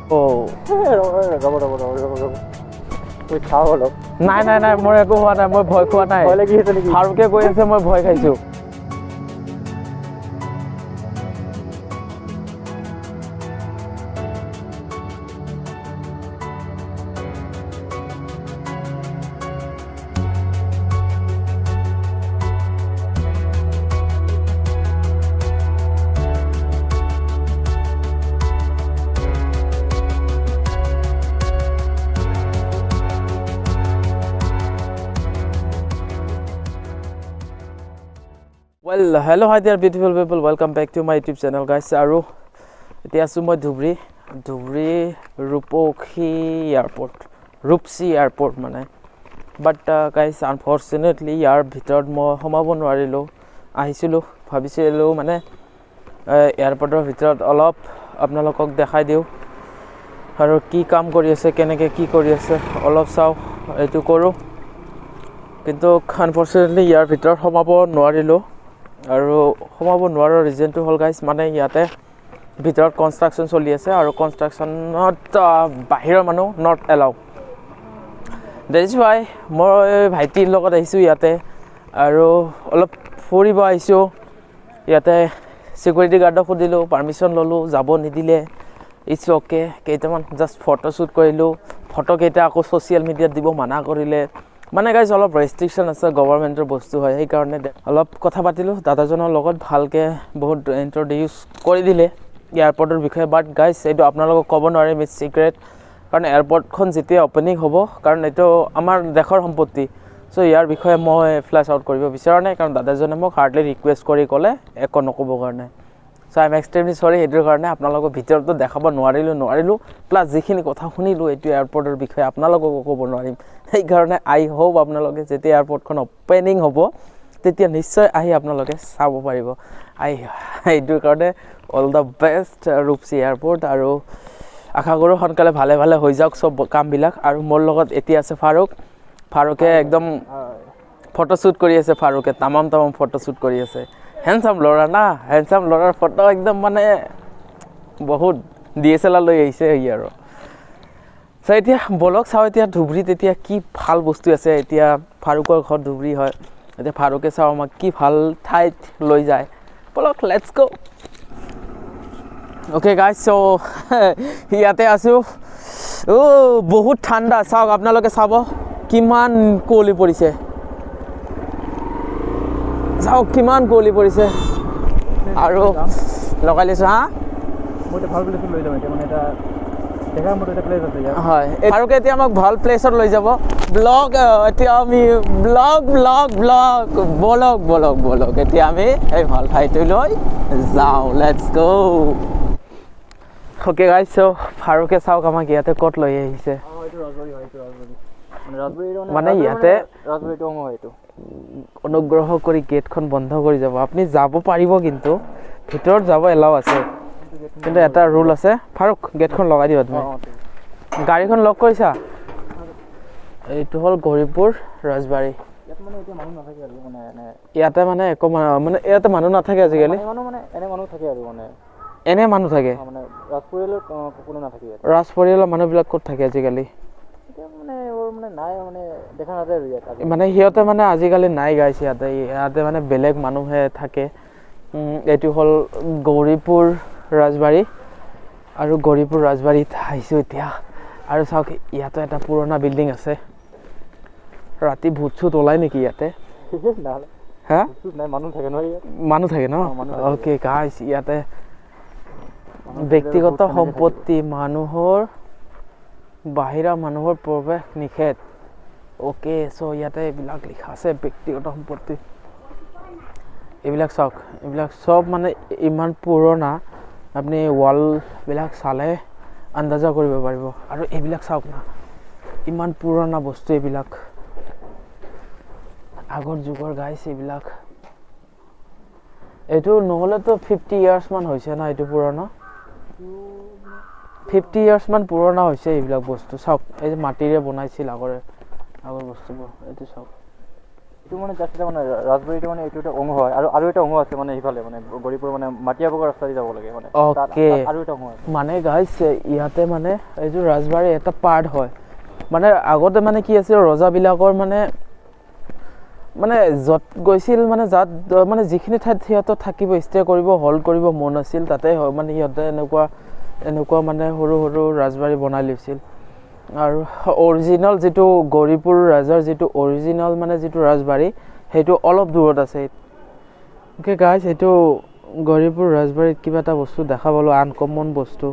অ' ৰ'ব ৰ'ব ৰ'ব ৰ'ব ৰ'ব, চাওঁ অলপ। নাই নাই নাই, মোৰ একো হোৱা নাই, মই ভয় খোৱা নাই। ভয় লাগি আছে নেকি? ফাৰুকে কৈ আছে মই ভয় খাইছোঁ। Well, hello, hi there, beautiful people. Welcome back to my YouTube channel, guys. আৰু এতিয়া আছোঁ মই ধুবুৰী, ধুবুৰী ৰূপসী এয়াৰপৰ্ট, ৰূপচী এয়াৰপৰ্ট মানে। বাট গাইজ, আনফৰ্চুনেটলি ইয়াৰ ভিতৰত মই সোমাব নোৱাৰিলোঁ। আহিছিলোঁ, ভাবিছিলোঁ মানে এয়াৰপৰ্টৰ ভিতৰত অলপ আপোনালোকক দেখাই দিওঁ আৰু কি কাম কৰি আছে, কেনেকৈ কি কৰি আছে অলপ চাওঁ, এইটো কৰোঁ। কিন্তু আনফৰ্চুনেটলি ইয়াৰ ভিতৰত সোমাব নোৱাৰিলোঁ। আৰু সোমাব নোৱাৰাৰ ৰিজনটো হ'ল গাইজ, মানে ইয়াতে ভিতৰত কনষ্ট্ৰাকশ্যন চলি আছে আৰু কনষ্ট্ৰাকশ্যনত বাহিৰৰ মানুহ not allow. That is Y মই ভাইটিৰ লগত আহিছোঁ ইয়াতে আৰু অলপ ফুৰিব আহিছোঁ। ইয়াতে ছিকিউৰিটি গাৰ্ডক সুধিলোঁ, পাৰ্মিশ্যন ল'লোঁ, যাব নিদিলে। It's okay, কেইটামান জাষ্ট ফটোশ্বুট কৰিলোঁ। ফটোকেইটা আকৌ ছ'চিয়েল মিডিয়াত দিব মানা কৰিলে। মানে গাইজ অলপ ৰেষ্ট্ৰিকশ্যন আছে, গভৰ্ণমেণ্টৰ বস্তু হয়, সেইকাৰণে অলপ কথা পাতিলোঁ দাদাজনৰ লগত, ভালকৈ বহুত ইণ্ট্ৰডিউচ কৰি দিলে এয়াৰপৰ্টৰ বিষয়ে। বাট গাইজ এইটো আপোনালোকক ক'ব নোৱাৰিম, it's secret. কাৰণ এয়াৰপৰ্টখন যেতিয়া অ'পেনিং হ'ব, কাৰণ এইটো আমাৰ দেশৰ সম্পত্তি, চ' ইয়াৰ বিষয়ে মই ফ্লেছ আউট কৰিব বিচৰা নাই। কাৰণ দাদাজনে মোক হাৰ্ডলি ৰিকুৱেষ্ট কৰি ক'লে একো নক'বৰ কাৰণে। So I am extremely sorry, সেইটোৰ কাৰণে আপোনালোকক ভিতৰতো দেখাব নোৱাৰিলোঁ। প্লাছ যিখিনি কথা শুনিলোঁ এইটো এয়াৰপৰ্টৰ বিষয়ে আপোনালোককো ক'ব নোৱাৰিম। সেইকাৰণে আই হোপ আপোনালোকে যেতিয়া এয়াৰপৰ্টখন অ'পেনিং হ'ব তেতিয়া নিশ্চয় আহি আপোনালোকে চাব পাৰিব। এইটোৰ কাৰণে all the best Rupsi airport. আৰু আশা কৰোঁ সোনকালে ভালে ভালে হৈ যাওক চব কামবিলাক। আৰু মোৰ লগত এতিয়া আছে ফাৰুক। ফাৰুকে একদম ফটোশ্বুট কৰি আছে, ফাৰুকে তামাম তামাম ফটোশ্বুট কৰি আছে। হেণ্ডচাম ল'ৰা না, হেণ্ডচাম ল'ৰাৰ ফটো একদম মানে বহুত DSLR লৈ আহিছে সি। আৰু চ' এতিয়া বলক চাওঁ এতিয়া ধুবুৰীত এতিয়া কি ভাল বস্তু আছে। এতিয়া ফাৰুকৰ ঘৰ ধুবুৰী হয়, এতিয়া ফাৰুকে চাওঁ আমাক কি ভাল ঠাইত লৈ যায়। বলক, let's go. Okay guys, so ইয়াতে আছোঁ। অ' বহুত ঠাণ্ডা, চাওক আপোনালোকে চাব কিমান কুঁৱলী পৰিছে, চাওক কিমান কুঁৱলী পৰিছে। আৰু লগাই লৈছোঁ। হা, মই এতিয়া ভাল প্লেচত লৈ যাম এতিয়া, মানে এটা দেখাৰ মতে এটা প্লেচ আছে ইয়াত। হয়, ফাৰুকে এতিয়া আমাক ভাল প্লেচত লৈ যাব। ব্লগ এতিয়া আমি ব্লগ ব্লগ ব্লগ বলক বলক বলক, এতিয়া আমি এই ভাল ঠাইটোলৈ যাওঁ। Let's go. Okay guys, so ফাৰুকে চাওক আমাক ইয়াতে ক'ত লৈ আহিছে। মানে ইয়াতে অনুগ্ৰহ কৰি গেটখন বন্ধ কৰি যাব। আপুনি যাব পাৰিব, কিন্তু ভিতৰত যাব এলাও আছে, কিন্তু এটা ৰুল আছে। ফাৰুক, গেটখন লগাই দিবা তুমি। গাড়ীখন লক কৰিছা? এইটো হ'ল গৌৰীপুৰ ৰাজবাৰী। ইয়াতে মানে একো মানে ইয়াতে মানুহ নাথাকে আজিকালি। এনে মানুহ থাকে, ৰাজ পৰিয়ালৰ মানুহবিলাক ক'ত থাকে আজিকালি? মানে সিহঁতে মানে আজিকালি নাই গাইছে ইয়াতে, ইয়াতে মানে বেলেগ মানুহে থাকে। এইটো হ'ল গৌৰীপুৰ ৰাজবাৰী। আৰু গৌৰীপুৰ ৰাজবাৰীত আহিছোঁ এতিয়া। আৰু চাওক ইয়াতে এটা পুৰণা বিল্ডিং আছে। ৰাতি ভূত চুত ওলাই নেকি ইয়াতে? হা, মানুহ থাকে ন? অ'কে গাইছ, ইয়াতে ব্যক্তিগত সম্পত্তি, মানুহৰ বাহিৰা মানুহৰ প্ৰৱেশ নিষেধ। অ'কে, চ' ইয়াতে এইবিলাক লিখা আছে ব্যক্তিগত সম্পত্তি। এইবিলাক চাওক, এইবিলাক চব মানে ইমান পুৰণা, আপুনি ৱালবিলাক চালে আন্দাজা কৰিব পাৰিব। আৰু এইবিলাক চাওক না, ইমান পুৰণা বস্তু এইবিলাক, আগৰ যুগৰ গাইছ এইবিলাক। এইটো নহ'লেতো 50 ইয়াৰ্ছমান হৈছে না এইটো পুৰণা, 50 ইয়াৰ্ছমান পুৰণা হৈছে এইবিলাক বস্তু। চাওক, এই যে মাটিৰে বনাইছিল আগৰে আগৰ বস্তুবোৰ, এইটো চাওক। এইটো মানে জাষ্ট এটা মানে ৰাজবাৰীটো মানে এইটো এটা অংশ হয়, আৰু আৰু এটা অংশ আছে মানে সিফালে মানে গৌৰীপুৰ মানে মাটিয়াবগা ৰাস্তা দি যাব লাগে মানে। আৰু এটা অংশ আছে মানে গাইছ, ইয়াতে মানে এইটো ৰাজবাৰী এটা পাৰ্ট হয়। মানে আগতে মানে কি আছিল, ৰজাবিলাকৰ মানে মানে য'ত গৈছিল মানে যাত মানে যিখিনি ঠাইত সিহঁতৰ থাকিব, ষ্টে কৰিব, হল্ড কৰিব মন আছিল, তাতে মানে সিহঁতে এনেকুৱা এনেকুৱা মানে সৰু সৰু ৰাজবাৰী বনাই লৈছিল। আৰু অৰিজিনেল যিটো গৌৰীপুৰ ৰাজাৰ যিটো অৰিজিনেল মানে যিটো ৰাজবাৰী, সেইটো অলপ দূৰত আছে। অ'কে গাইছ, এইটো গৌৰীপুৰ ৰাজবাৰীত কিবা এটা বস্তু দেখা পালোঁ, আনকমন বস্তু।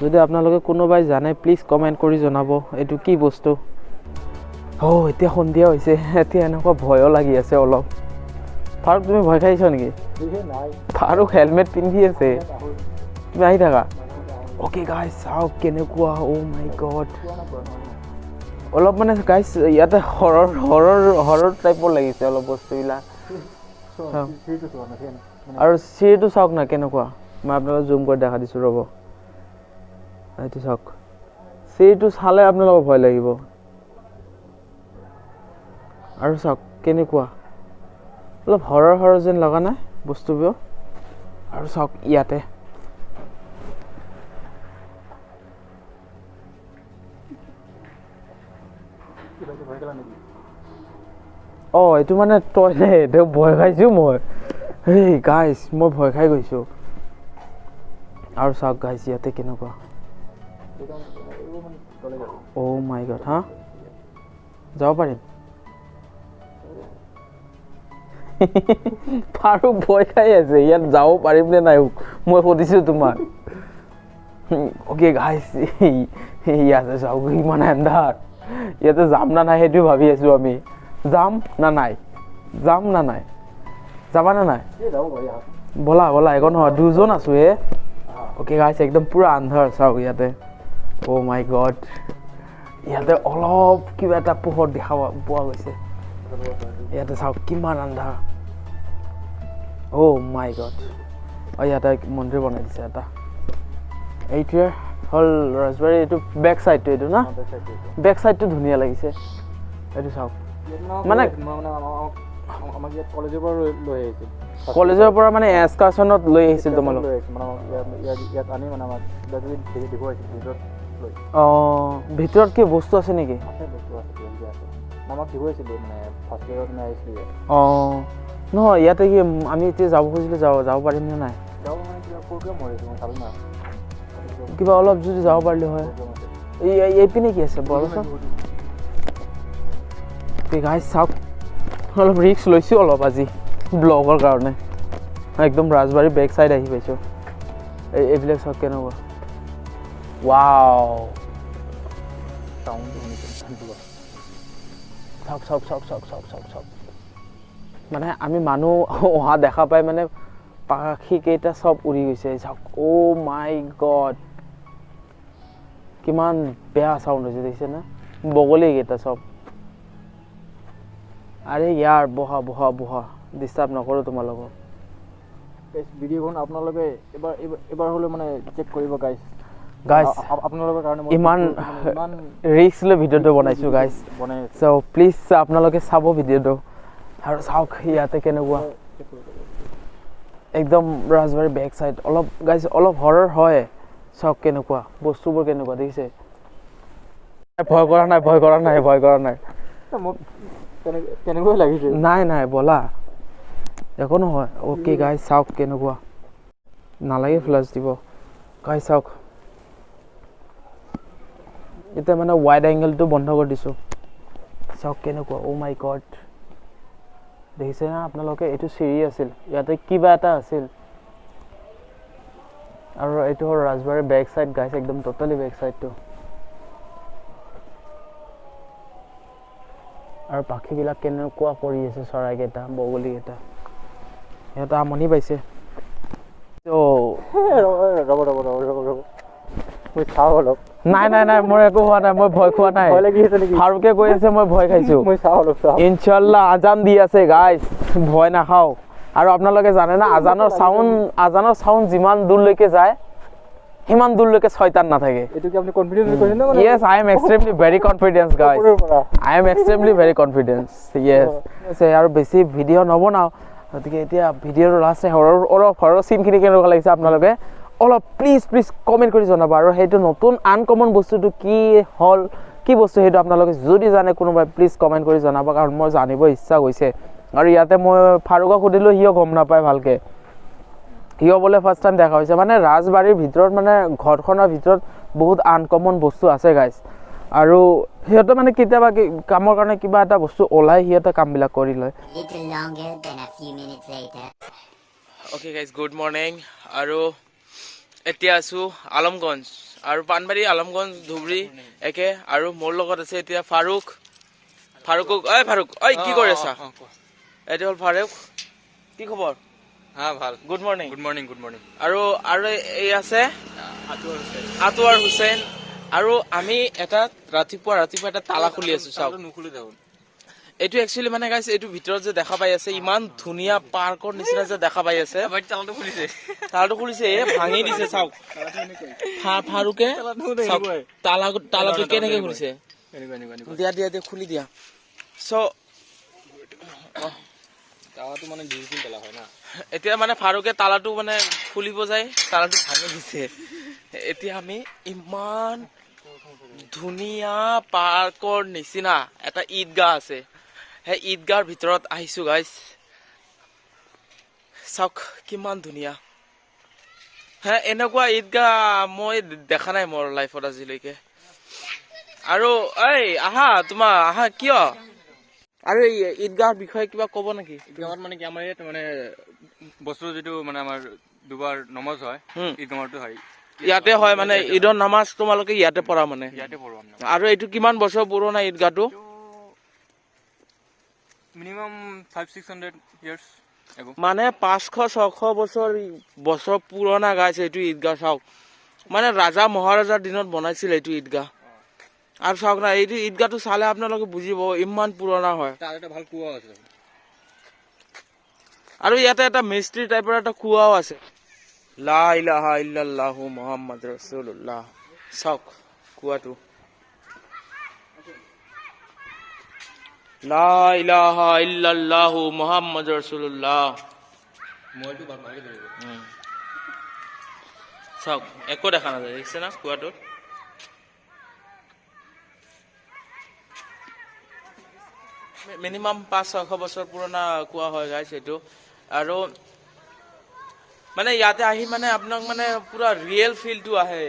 যদি আপোনালোকে কোনোবাই জানে প্লিজ কমেণ্ট কৰি জনাব এইটো কি বস্তু। অ' এতিয়া সন্ধিয়া হৈছে, এতিয়া এনেকুৱা ভয়ো লাগি আছে অলপ। ফাৰুক, তুমি ভয় খাইছা নেকি? ফাৰুক হেলমেট পিন্ধি আছে, তুমি আহি থাকা। অ'কে গাইছ, চাওক কেনেকুৱা, অ' মাই গড। অলপ মানে গাইছ ইয়াতে হৰৰ হৰৰ হৰৰ টাইপৰ লাগিছে অলপ বস্তুবিলাক। আৰু চিৰিটো চাওক না কেনেকুৱা, মই আপোনালোকক জুম কৰি দেখা দিছোঁ, ৰ'ব। এইটো চাওক, চিৰিটো চালে আপোনালোকৰ ভয় লাগিব। আৰু চাওক কেনেকুৱা, অলপ হৰৰ হৰৰ যেন লগা নাই বস্তুবোৰ। আৰু চাওক ইয়াতে অঁ এইটো মানে টয়লেট, ভয় খাইছোঁ মই। হেই গাইছ, মই ভয় খাই গৈছোঁ। আৰু চাওক গাইছ ইয়াতে কেনেকুৱা, অ' মাই গড। হা, যাব পাৰিম? ফাৰুক ভয় খাই আছে, ইয়াত যাব পাৰিম নে নাই মই সুধিছোঁ তোমাক। অ'কে গাইছ, ইয়াতে চাওক ইমান এন্ধাৰ, ইয়াতে যাম না নাই সেইটো ভাবি আছোঁ আমি। যাম না নাই, যাম না নাই, যাবা না নাই? ব'লা ব'লা, একো নহয়, দুজন আছোঁ হে। অ'কে গাইছ, একদম পূৰা আন্ধাৰ, চাওক ইয়াতে। অ' মাই গড, ইয়াতে অলপ কিবা এটা পোহৰ দেখা পোৱা গৈছে। ইয়াতে চাওক কিমান আন্ধাৰ। অ' মাই গড, অঁ ইয়াতে মন্দিৰ বনাই দিছে এটা। এইটোৱে হ'ল ৰাজবাৰী, এইটো বেক চাইডটো, এইটো না বেক চাইডটো ধুনীয়া লাগিছে। এইটো চাওক মানে কলেজৰ পৰা মানে এক্সকাৰচনত লৈ আহিছিল তোমালোক? অঁ, ভিতৰত কি বস্তু আছে নেকি? অঁ নহয়, ইয়াতে কি আমি এতিয়া যাব খুজিলে যাব পাৰিম নে নাই? কিবা অলপ যদি যাব পাৰিলোঁ হয়। এইপিনে কি আছে বলচোন? গাইছ চাওক, অলপ ৰিস্ক লৈছোঁ অলপ আজি ব্লগৰ কাৰণে। একদম ৰাজবাৰী বেক চাইড আহি পাইছোঁ। এইবিলাক চাওক কেনেকুৱা, ৱাও। চাওক চাওক চাওক চাওক চাওক চাওক চাওক, মানে আমি মানুহ অহা দেখা পাই মানে পাখি কেইটা চব উৰি গৈছে। চাওক, অ' মাই গড, কিমান বেয়া চাউণ্ড হৈছে দেখিছে না, বগলীকেইটা চব। আৰে ইয়াৰ বহা বহা বহা, ডিষ্টাৰ্ব নকৰোঁ তোমালোকক। ভিডিঅ'খন আপোনালোকে এবাৰ এবাৰ হ'লেও মানে চেক কৰিব গাইছ। গাইছ, আপোনালোকৰ কাৰণে ইমান ৰিস্ক লৈ ভিডিঅ'টো বনাইছোঁ গাইছ, চ' প্লিজ আপোনালোকে চাব ভিডিঅ'টো। আৰু চাওক ইয়াতে কেনেকুৱা, একদম ৰাজবাৰী বেক চাইড। অলপ গাইছ অলপ হৰৰ হয়। চাওক কেনেকুৱা বস্তুবোৰ কেনেকুৱা দেখিছে। ভয় কৰা নাই, ভয় কৰা নাই, ভয় কৰা নাই। তেনেকুৱাই লাগিছে। নাই নাই, ব'লা, একো নহয়। অ'কে গাইছ, চাওক কেনেকুৱা, নালাগে ফ্লাছ দিব। গাইছ চাওক, এতিয়া মানে ৱাইড এংগেলটো বন্ধ কৰি দিছোঁ। চাওক কেনেকুৱা, অ' মাই গড, দেখিছে না আপোনালোকে? এইটো চিৰি আছিল, ইয়াতে কিবা এটা আছিল। আৰু এইটো হ'ল ৰাজবাৰীৰ বেক চাইড গাইছ, একদম ট'টেলি বেক চাইডটো। আৰু পাখীবিলাক কেনেকুৱা কৰি আছে, চৰাইকেইটা, বগলীকেইটা, সিহঁতে আমনি পাইছে। নাই নাই নাই, মোৰ একো হোৱা নাই, মই ভয় খোৱা নাই। ফাৰুকে কৈ আছে মই ভয় খাইছোঁ। ইনশাল্লাহ আজান দি আছে গাইছ, ভয় নাখাওঁ। আৰু আপোনালোকে জানে না, আজানৰ চাউণ্ড যিমান দূৰলৈকে যায় সিমান দূৰলৈকে শয়তান নাথাকে। এইটো কি আপুনি কনফিডেন্স কৈছে নে মানে? Yes, I am extremely very confidence guys. I am extremely very confidence. Yes. আৰু বেছি ভিডিঅ' নবনাওঁ, গতিকে এতিয়া ভিডিঅ'টো লাষ্ট হৰৰ অলপ হৰৰ চিনখিনি কেনেকুৱা লাগিছে আপোনালোকে অলপ প্লিজ প্লিজ কমেণ্ট কৰি জনাব। আৰু সেইটো নতুন আনকমন বস্তুটো কি হ'ল, কি বস্তু সেইটো আপোনালোকে যদি জানে কোনোবাই প্লিজ কমেণ্ট কৰি জনাব, কাৰণ মই জানিব ইচ্ছা গৈছে। আৰু ইয়াতে মই ফাৰুকক সুধিলোঁ, সিও গম নাপায় ভালকৈ, সিও বোলে ফাৰ্ষ্ট টাইম দেখা হৈছে। মানে ৰাজবাৰীৰ ভিতৰত মানে ঘৰখনৰ ভিতৰত বহুত আনকমন বস্তু আছে গাইজ। আৰু সিহঁতে মানে কেতিয়াবা কামৰ কাৰণে কিবা এটা বস্তু ওলাই সিহঁতে কামবিলাক কৰি লয়। Okay guys, good morning. আৰু এতিয়া আছোঁ আলমগঞ্জ, আৰু পাণবাৰী আলমগঞ্জ ধুবুৰী একে। আৰু মোৰ লগত আছে এতিয়া ফাৰুক। ফাৰুকক ঐ ফাৰুক ঐ কি কৰি আছা? এইটো হ'ল ফাৰুক, কি খবৰ? হা ভাল। Good morning. Good morning. Good morning. আৰু আৰু এই আছে আটোৱাৰ হুছেইন। আৰু আমি এটা ৰাতিপুৱা ৰাতিপুৱা এটা তালা খুলি আছো, চাওক। এইটো একচুৱেলি মানে গাইছ, এইটো ভিতৰত যে দেখা পাই আছে ইমান ধুনীয়া পাৰ্কৰ নিচিনা যে দেখা পাই আছে, তালাটো খুলিছে, এই ভাঙি দিছে চাওক। ফাৰুকে তালা তালাটো কেনেকে খুলিছে, দিয়া দিয়া দিয়া খুলি দিয়া। চ' এতিয়া মানে ফাৰুকে তালাটো মানে খুলিব যায়, তালাটো ভাঙি দিছে। এতিয়া আমি ইমান ধুনীয়া পাৰ্কৰ নিচিনা এটা ঈদগাহ আছে, সেই ঈদগাহৰ ভিতৰত আহিছো গাইজ। চাওক কিমান ধুনীয়া। হে এনেকুৱা ঈদগাহ মই দেখা নাই মোৰ লাইফত আজিলৈকে। আৰু এই আহা তোমাৰ আহা কিয়? আৰু এই ঈদগাহৰ বিষয়ে কিবা ক'ব নেকি? ঈদগাহত মানে কি, আমাৰ ইয়াত মানে বছৰ যিটো মানে আমাৰ দুবাৰ নমাজ হয়, ঈদগাহটো হয় ইয়াতে হয়, মানে ঈদৰ নামাজ তোমালোকে ইয়াতে পঢ়া মানে? ইয়াতে পঢ়ো আমি। আৰু এইটো কিমান বছৰ পুৰণা ঈদগাহটো? Minimum 500-600 years. মানে 500-600 বছৰ পুৰণা গাইছে এইটো ঈদগাহ। চাওক মানে ৰাজা মহাৰাজাৰ দিনত বনাইছিল এইটো ঈদগাহ। আৰু চাওক না এইটো ঈদগাহটো চালে আপোনালোকে বুজিব ইমান পুৰণা হয়। ভাল কুঁৱা আছে। আৰু ইয়াতে এটা মিস্ত্ৰী টাইপৰ এটা কুঁৱাও আছে। লা ইলাহা ইল্লাল্লাহু মুহাম্মাদ ৰাসূলুল্লাহ। চাওক কুঁৱাটো। লা ইলাহা ইল্লাল্লাহু মুহাম্মাদ ৰাসূলুল্লাহ। চাওক একো দেখা নাযায়, দেখিছে না কুঁৱাটোত? মিনিমাম 500-600 বছৰ পুৰণা কুঁৱা হয় গাইছ এইটো। আৰু মানে ইয়াতে আহি মানে আপোনাক মানে পুৰা ৰিয়েল ফিলটো আহে।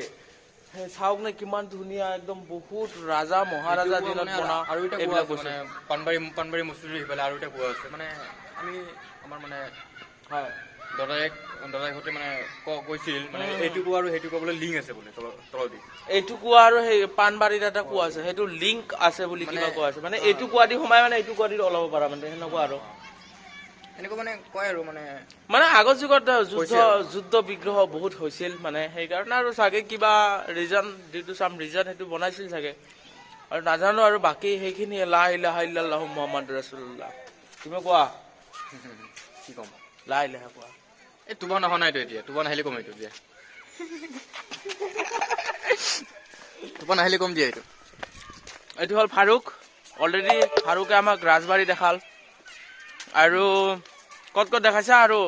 চাওক নে কিমান ধুনীয়া, একদম বহুত ৰাজা মহাৰাজা দিনত বনা। আৰু এটা কুঁৱা আছে মানে পাণবাৰী, পাণবাৰী মছজিদৰ সিফালে আৰু এটা কুঁৱা আছে। মানে আমি আমাৰ মানে হয় দাদাইহঁতে মানে কৈছিল মানে এইটো কুঁৱা আৰু সেইটো কুঁৱা বোলে লিংক আছে বোলে তলদি। এইটো কুঁৱা আৰু সেই পাণবাৰীত এটা কুঁৱা আছে, সেইটো লিংক আছে বুলি কিবা কোৱা আছে। মানে এইটো কুঁৱা দি সোমাই মানে এইটো কুঁৱা দি ওলাব পাৰা, মানে সেনেকুৱা আৰু এনেকুৱা মানে কয় আৰু মানে মানে আগৰ যুগত যুদ্ধ বিগ্ৰহ বহুত হৈছিল মানে, সেইকাৰণে আৰু চাগে কিবা reason, due to some reason সেইটো বনাইছিল চাগে, আৰু নাজানো আৰু বাকী সেইখিনি। লা ইলাহা ইল্লাল্লাহু মুহাম্মাদ ৰাসূলুল্লাহ। তুমি কোৱা কি ক'ম? লা ইলাহা কোৱা। এই তোমাৰ নহা নাইতো এতিয়া, তোমাৰ নাহিলে কম এইটো দিয়া, তোমাৰ নাহিলে কম দিয়া এইটো। এইটো হ'ল ফাৰুক। অলৰেডি ফাৰুকে আমাক ৰাজবাৰী দেখাল আৰু ক'ত ক'ত দেখাইছা। আৰু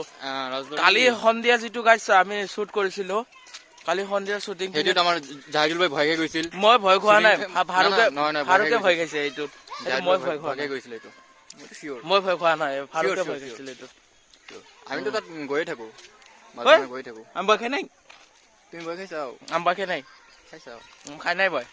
কালি সন্ধিয়া যিটো গাইছ আমি শ্বুট কৰিছিলো, কালি সন্ধিয়া শ্বুটিং সেইটোত আমাৰ জাহিদুল ভাই ভয় খাই গৈছিল। মই ভয় খোৱা নাই, ফাৰুকে ভয় খাইছে এইটোত। মই ভয় খোৱা নাই, মই ভয় খোৱা নাই, ফাৰুকে ভয় খাইছিল এইটোত। আমিতো তাত গৈয়ে থাকো, আমি ভয় খাই নাই। তুমি ভয় খাইছা? আমি ভয় খাই নাই। খাইছা? খাই নাই ভয়।